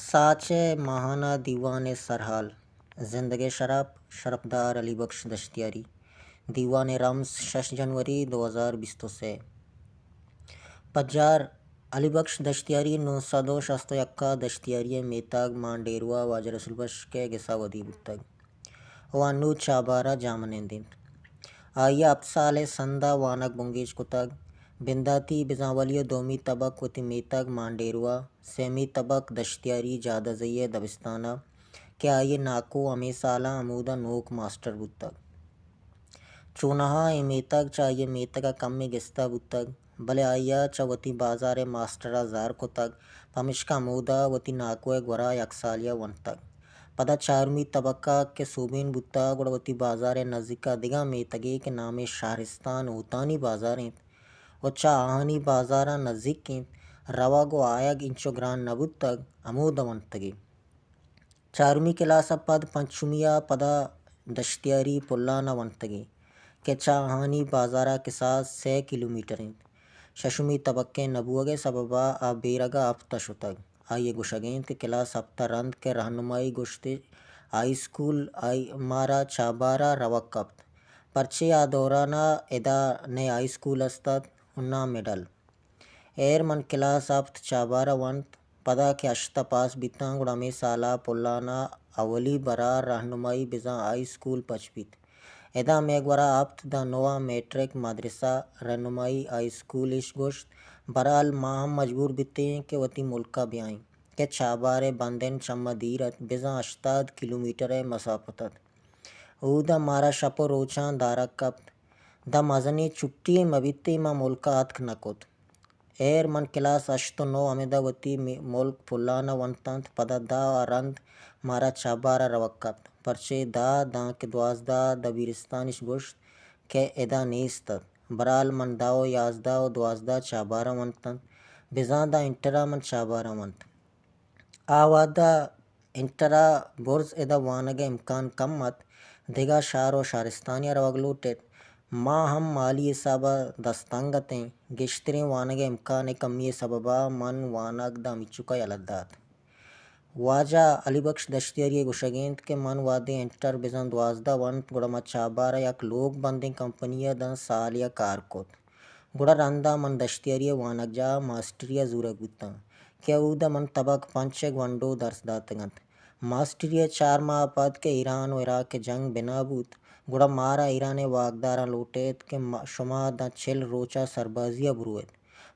ساچ ءِ ماہانہ دیوان ءِ سرحال، زندگ ءِ شرپ، شرپدار علی بخش دشتیاری۔ دیوان ءِ رمز، شش جنوری دو ہزار بیست ءُ سے۔ پجار، علی بخش دشتیاری نو سد ءُ شست ءُ یک ءَ دشتیاری ءِ میتگ مانڈیروا واجہ رسول بخش ءِ گس ءَ ودی بوتگ ءُ انوں چابہار ءَ جاہ منند اِنت۔ آئی ءَ ہپت سال ءِ سند ءَ وانگ بنگیج کتگ۔ بنداتی بزاں اولی ءُ دومی تبک وتی میتگ مانڈیروا، سیمی تبک دشتیاری جادہ زئی ءِ دبستان ءَ کہ آئی ءِ ناکو ہمے سال ءَ ہمودا نوک ماسٹر بوتگ۔ چوناہا اے میتگ چہ آئی ءِ میتگ ءَ کمے گستا بوتگ، بلے آئی ءَ چہ وتی بازار ءِ ماسٹر ءَ زہر کتگ، پمشکا ہمودا وتی ناکو ءِ گورا یک سالے ءَ ونتگ۔ پدا چارمی تبک ءَ کہ سوبین بوتگ، گڑا وتی بازار ءِ نزیک ءَ دگہ میتگے کہ نام ئے شہرستان ہوتانی بازار اِنت ءُ چہ آہانی بازار ءَ نزیک اِنت، روگ ءُ آیگ اینچو گران نہ بوتگ، ہمودا ونتگی۔ چارمی کلاس ءَ پد پنچمی ءَ پدا دشتیاری پلان ءَ ونتگی کہ چہ آہانی بازار ءَ کساس سے کیلومیٹر اِنت۔ ششمی تبک ءِ نہ بوگ ءِ سبب ءَ آ بیرگ ءَ ہپت ءَ شتگ۔ آئی ءِ گوشگ اِنت کہ کلاس ہپت ءَ رند کہ رہنمائی گوشت ئے ہائی اسکول آئی مارا چابہار ءَ روگ کپت، پرچے آ دوران ءَ ادا نہ ہائی اسکول است اَت ءُ نہ مڈل۔ ایر من کلاس ہپت چابہار ءَ ونت، پدا کہ ہشت ءَ پاس بیتاں، گڑا ہمے سال ءَ پلان ءَ اولی برا رہنمائی بزاں ہائی اسکول پچ بیت۔ ادا مئے گورا ہپت داں نو ءَ میٹرک، مدرسہ، رہنمائی، ہائی اسکول اِش گوشت۔ بہرحال ما ہم مجبور بیتیں کہ وتی ملک ءَ بیائیں کہ چابہار ءِ بندن چہ ما دیر اَت، بزاں ہشتاد کیلومیٹر ءِ مسافت اَت۔ اودا مارا شپ ءُ روچاں دارگ کپت۔ داں مزنیں چھٹی یے مہ بیتیں ما ملک ءَ اتک نہ کت۔ ایر من کلاس ہشت ءُ نو ہمدا وتی می-، ملک پلان ءَ ونت اَنت، پدا دہ ءَ رند مارا چابہار ءَ روگ کپت، پرچے دہ داں کہ دوازدہ دبیرستان اِش گوشت کہ ادا نیست اَت۔ بہرحال من دہ ءُ یازدہ ءُ دوازدہ چابہار ءَ ونت اَنت، بزاں داں انٹر ءَ من چابہار ءَ ونت۔ آ وہد ءَ انٹر ءَ برز ادا وانگ ءِ امکان کم اَت، دگہ شہر ءُ شہرستانے ءَ روگ لوٹ اِت۔ ما ہم مالی حساب ءَ دست تنگ اِتیں، گیشتریں وانگ ءِ امکان ءِ کمی ءِ سبب ءَ من وانگ داں ہمینچک ءَ یلہ دات۔ واجہ علی بخش دشتیاری ءِ گوشگ اِنت کہ من وہدے انٹر بزاں دوازدہ ونت، گڑا ما چابہار ءَ یک لوگ بندیں کمپنی ءَ داں سالے ءَ کار کت۔ گڑا رندا من دشتیاری ءِ وانگجاہ ءَ ماسٹری ءَ زورگ بوتاں کہ اودا من تبک پنچ ءِ گونڈو درس داتگ اَنت۔ ماسٹری ءَ چار ماہ ءَ پد کہ ایران ءُ عراق ءِ جنگ بنا بوت، گڑا مارا ایران ءِ واکداراں لوٹ اِت کہ ما-، شما داں چل روچ ءَ سربازی ءَ برو اِت،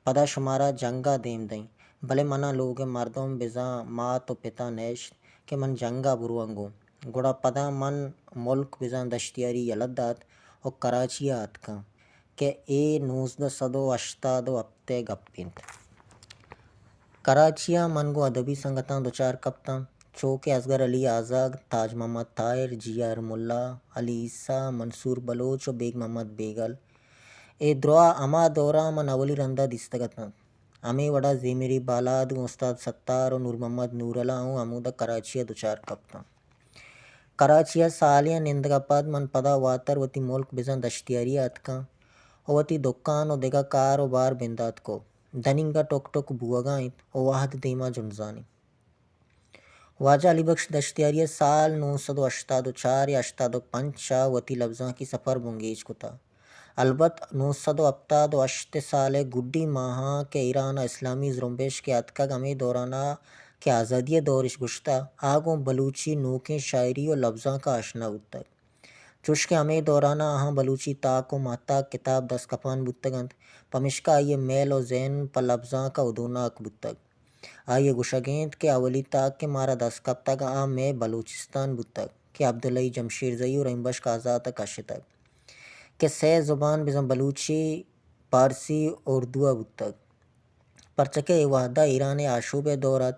پدا شمارا جنگ ءَ دیم دئیں، بلے منا لوگ ءِ مردم بزاں مات ءُ پتاں نہ اِشت کہ من جنگ ءَ برواں گوں۔ گڑا پدا من ملک بزاں دشتیاری یلہ دات ءُ کراچی ءَ اتکاں۔ کہ اے نوزدہ سد ءُ ہشتاد ءُ ہپت ءِ گپ اِنت۔ کراچی ءَ من گوں ادبی سنگتاں دچار کپتاں، چو کہ اصغر علی آزگ، تاج محمد طاہر، جی آر ملا، علی عیسی، منصور بلوچ ءُ بیگ محمد بیگل۔ اے درا ہما دور ءَ من اولی رندا دیستگ اتاں۔ ہمے وڑا زیمری بالاد گوں استاد ستار ءُ نور محمد نورل ءَ اوں ہمودا کراچی ءَ دچار کپتاں۔ کراچی ءَ سالے ءَ نندگ ءَ پد من پدا واتر وتی ملک بزاں دشتیاری ءَ اتکاں ءُ وتی دکان ءُ دگہ کار ءُ بار بندات کو۔ دنیگا ٹک ٹک بوگا اِنت ءُ وہد دیما جنزان اِنت۔ واجہ علی بخش دشتیاری ءَ سال نو سد ءُ ہشتاد ءُ چار یا ہشتاد ءُ پنچ ءَ وتی لبزانکی سفر بنگیج کتا۔ البت نو سد ءُ ہپتاد ءُ ہشت ءِ سال ءِ گڈی ماہاں کہ ایران ءَ اسلامی زرمبش کہ اتکگ، ہمے دوران ءَ کہ آزادی ءِ دور اِش گوشتہ، آ گوں بلوچی نوکیں شاعری ءُ لبزانک ءَ آشنا بوتگ۔ چوش کہ ہمے دوران ءَ آہاں بلوچی تاک ءُ ماہتاک کتاب دست کپان بوتگ اَنت، پمیشکا آئی ءِ میل ءُ ذہن پہ لبزانک ءَ ہدوناک بوتگ۔ آئی ءِ گوشگ اِنت کہ اولی تاک کہ مارا دست کپتگ، آ مئے بلوچستان بوتگ کہ عبدالحئی جمشیرزئی ءُ رحیم بخش آزات ءَ کشتگ کہ سئے زبان بزاں بلوچی، پارسی، اردو ءَ بوتگ۔ پرچا کہ اے وہد ءَ ایران ءِ آشوب ءِ دور اَت۔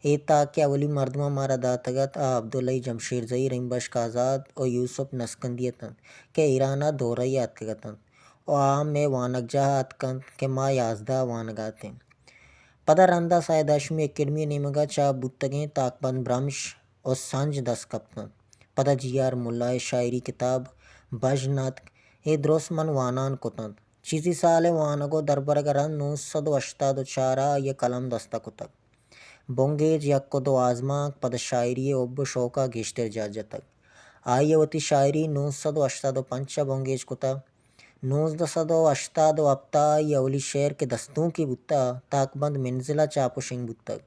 اے تاک کہ اولی مردماں مارا داتگ اَت، آ عبدالحئی جمشیرزئی، رحیم بخش آزات ءُ یوسف نسکندی اِت اَنت کہ ایران ءَ دورہ ءَ اتکگ اِت اَنت ءُ آ مئے وانگجاہ ءَ اتک اَنت کہ ما یازدہ ءَ وانگ ءَ اِت ایں۔ پدا رندا سید ہاشمی اکیڈمی ءِ نیمگ ءَ چاپ بوتگیں تاکبند برمش ءُ سنج دست کپت اَنت۔ پدا جی آر ملا ءِ شاعری کتاب بژن اتک، اے درست من وانان کت اَنت۔ چیزی سال ءِ وانگ ءُ دربرگ ءَ رند نو سد ءُ ہشتاد ءُ چار ءَ آئی ءَ قلم دست ءَ کتگ۔ بنگیج یک ءُ دو آزمانک پدا شاعری ءِ حب ءُ شوق ءَ گیشتر جاہ جتگ۔ آئی ءَ وتی شاعری نو سد ءُ ہشتاد ءُ پنچ ءَ بنگیج کتگ۔ نوزدہ سد ءُ ہشتاد ءُ ہپت ءَ آئی ءِ اولی شعر کہ دستونکے بوتگ، تاکبند منزل ءَ چاپ ءُ شنگ بوتگ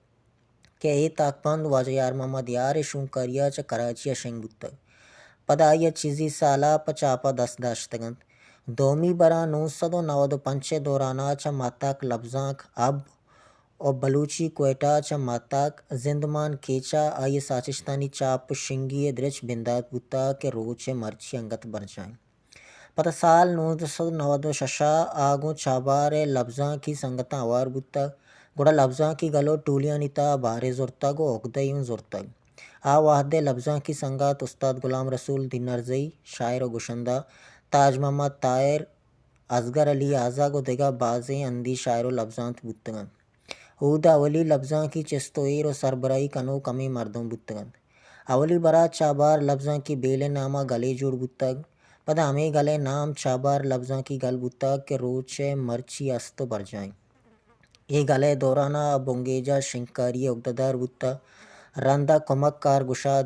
کہ اے تاکبند واجہ یار محمد یار ءِ شونکاری ءَ چہ کراچی ءَ شنگ بوتگ۔ پدا آئی ءَ چیزی سال ءَ پہ چاپ ءَ دست داشتگ اَنت۔ دومی بر ءَ نو سد ءُ نود ءُ پنچ ءِ دوران ءَ چہ ماہتاک لبزانک حب ءُ بلوچی کوئٹہ ءَ چہ ماہتاک زندمان کیچ ءَ آئی ءِ ساچشتانی چاپ ءُ شنگی ءِ درچ بندات بوتگ کہ روچ ءِ مرچی انگت برجاہ اِنت۔ پدا سال نوزدہ سد ءُ نود ءُ شش ءَ آ گوں چابہار ءِ لبزانکی سنگتاں ہوار بوتگ، گڑا لبزانکی گل ءُ ٹولیانی تہا بہرے زرتگ ءُ اگدہ یے اوں زرتگ۔ آ وہد ءِ لبزانکی سنگت استاد غلام رسول دینارزئی، شاعر ءُ گشندہ، تاج محمد طاہر، اصغر علی آزگ ءُ دگہ بازیں ہندی شاعر ءُ لبزانت بوتگ اَنت۔ اود ءَ اولی لبزانکی چست ءُ ایر ءُ سربراہی کنوک ہمے مردم بوتگ اَنت۔ اولی بر ءَ چابہار لبزانکی بیل ءِ نام ءَ گلے جوڑ بوتگ۔ پدا ہمے گل ءِ نام چابہار لبزانکی گل بوتگ کہ روچ ءِ مرچی است ءُ برجاہ اِنت۔ اے گل ءِ دوران ءَ بنگیج ءَ شنگکاری ءِ اگدہ دار بوتگ۔ رند ءَ کمک کارگشاد،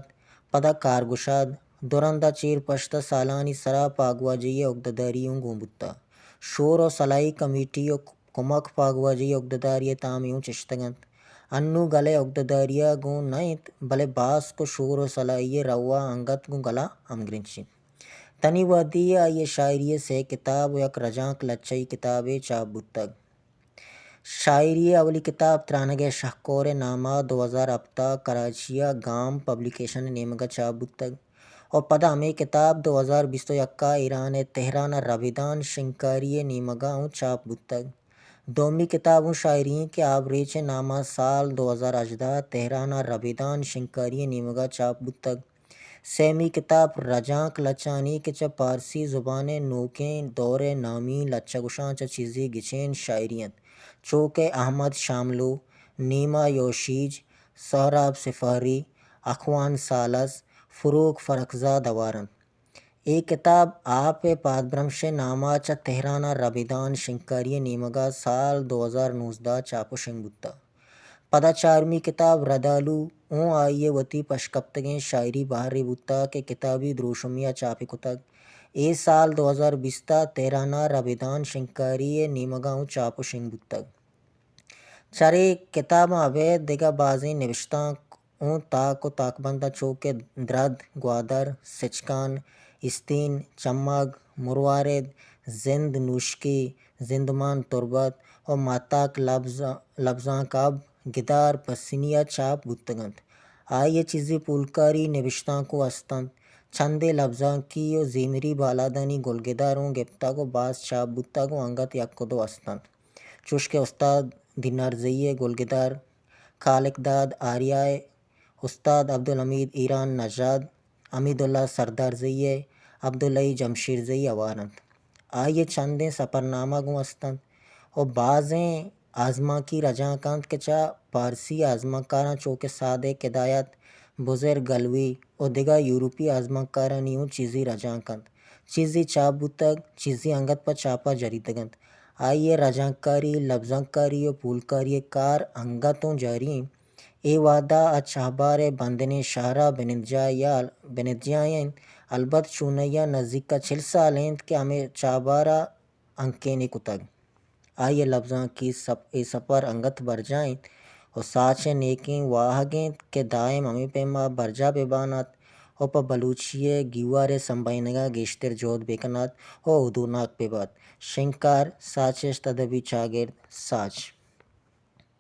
پدا کارگشاد، دو رند ءَ چیر پشت ءَ سالانی سر ءَ پاگواجہی ءِ اگدہ داری اوں گون بوتگ۔ شور ءُ سلاہی کمیٹی ءُ کمک پاگواجہی اگدہ داری ءِ تامے اوں چشتگ اَنت۔ انوں گل ءِ اگدہ داری ءَ گون نہ اِنت، بلے باسک ءُ شور ءُ سلاہی ءِ رو ءَ انگت گوں گل ءَ ہمگرنچ اِنت۔ تنی وہدی ءَ آئی ءِ شاعری ءِ سے کتاب ءُ یک رجانک لچہی کتابے چاپ بوتگ۔ شاعری ءِ اولی کتاب ترانگ ءِ شہکور ءِ نام ءَ دو ہزار ہپت ءَ کراچی ءَ گام پبلیکیشن ءِ نیمگ ءَ چاپ بوتگ ءُ پدا ہمے کتاب دو ہزار بیست ءُ یک ءَ ایران ءِ تہران ءَ ربیدان شنگکاری ءِ نیمگ ءَ اوں چاپ بوتگ۔ دومی کتاب اوں شاعری اِنت کہ آبریچ ءِ نام ءَ سال دو ہزار ہژدہ ءَ تہران ءَ ربیدان شنگکاری ءِ نیمگ ءَ چاپ بوتگ۔ سیمی کتاب رجانک لچہانی کہ چہ پارسی زبان ءِ نوکیں دور ءِ نامی لچہ گوشاں چہ چیزے گچین شاعری اَنت، چو کہ احمد شاملو، نیما یوشیج، سہراب سفاری، اخوان سالس، فروغ فرخزاد ہوار اَنت۔ اے کتاب آپ ءِ پادبرمش ءِ نام ءَ چہ تہران ءَ ربیدان شنگکاری ءِ نیمگ ءَ سال دو ہزار نوزدہ ءَ چاپ ءُ شنگ بوتگ۔ پدا چارمی کتاب ردالو اوں آئی ءِ وتی پشکپتگیں شاعری بہرے بوتگ کہ کتابی دروشمے ءَ چاپ ئے کتگ۔ اے سال دو ہزار بیست ءَ تہران ءَ ربیدان شنگکاری ءِ نیمگ ءَ اوں چاپ ءُ شنگ بوتگ۔ چرے کتاباں ابید دگہ بازیں نبشتانک اوں تاک ءُ تاکبنداں چو کہ درد، گوادر، سچکان، استین، چمگ، مروارید، زند نوشکی، زندمان تربت ءُ ماتاک لبز-، لبزانک اب، گدار، پسنی ءَ چاپ بوتگ اَنت۔ آئی ءِ چیزے پولکاری نبشتانک اوں است اَنت۔ چندے لبزانکی ءُ زیمری بالادانی گلگدار اوں گپتگ ءُ باز چاپ بوتگ ءُ انگت یک ءُ دو است اَنت۔ چوش کہ استاد دینارزئی ءِ گلگدار، خالق داد آریائے، استاد عبدالحمید ایران نژاد، حمیداللہ سردارزئی ءِ، عبدالحئی جمشیرزئی ہوار اَنت۔ آئی ءِ چندیں سپرنامہ گوں است اَنت ءُ بازیں آزمانکی رجانک اَنت کہ چہ پارسی آزمانکاراں چو کہ صادق ہدایت، بزرگ علوی ءُ دگہ یورپی آزمانکارانی اوں چیزے رجانک اَنت۔ چیزے چاپ بوتگ، چیزے انگت پہ چاپ ءَ جریتگ اَنت۔ آئی ءِ رجانکاری، لبزانکاری ءُ پولکاری ءِ کار انگت اوں جاری اِنت۔ اے وہد ءَ آ چابہار ءِ بندنیں شہر ءَ بنندجاہ ءَ، بنندجاہ ءَ اِنت۔ البت چونائی ءَ نزیک ءَ چل سال اِنت کہ ہمے چابہار ءَ ہنکین ئے کتگ۔ آئی ءِ لبزانکی سپ-، اے سپر انگت برجاہ اِنت ءُ ساچ ءِ نیکیں واہگ اِنت کہ دائم ہمے پیم ءَ برجاہ بہ بان اَت ءُ پہ بلوچی ءِ گیوار ءِ سمبہینگ ءَ گیشتر جہد بہ کن اَت ءُ ہدوناک بہ بات۔ شنگکار، ساچشت، ادبی چاگرد، ساچ۔